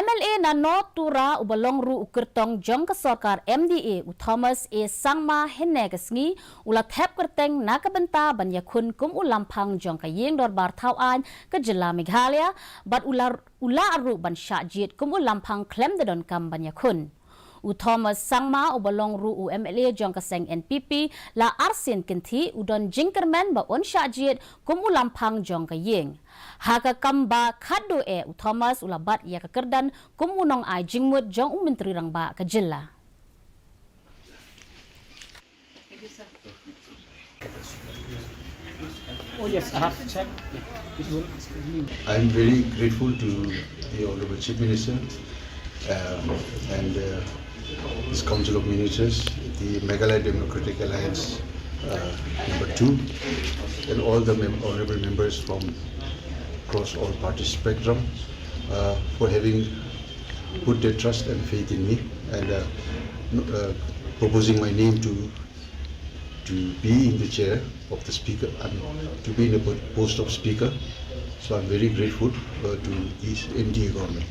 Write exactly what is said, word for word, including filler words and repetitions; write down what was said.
M L A na North Tura uba long ruh u kyrtong jong ka sorkar M D A u Thomas A Sangma hynne ka sngi u la thep kyrteng na ka bynta ban ïakhun kum u lamphang jong ka ïing dorbar thaw aiñ ka jylla Meghalaya bad u la u la ruh ban shah jied kum u lamphang khlem da donkam ban ïakhun. U Thomas Sangma uba long ruh u M L A jong ka seng N P P la arsien kynthih u don jingkyrmen ba un shah jied kum u lamphang jong ka ïing. Ha ka kam ba khatduh eh u Thomas u la bat ïa ka kyrdan kum u nongai jingmut jong u Myntri Rangbah ka jylla. Oh yes, I have to check. Yeah, this one. I'm very grateful to the Honorable Chief Minister um, and uh, this Council of Ministers, the Meghalaya Democratic Alliance uh, number two, and all the mem- honorable members from across all party spectrum uh, for having put their trust and faith in me and uh, n- uh, proposing my name to to be in the chair of the speaker and to be in the po- post of speaker. So I'm very grateful uh, to this M D A government.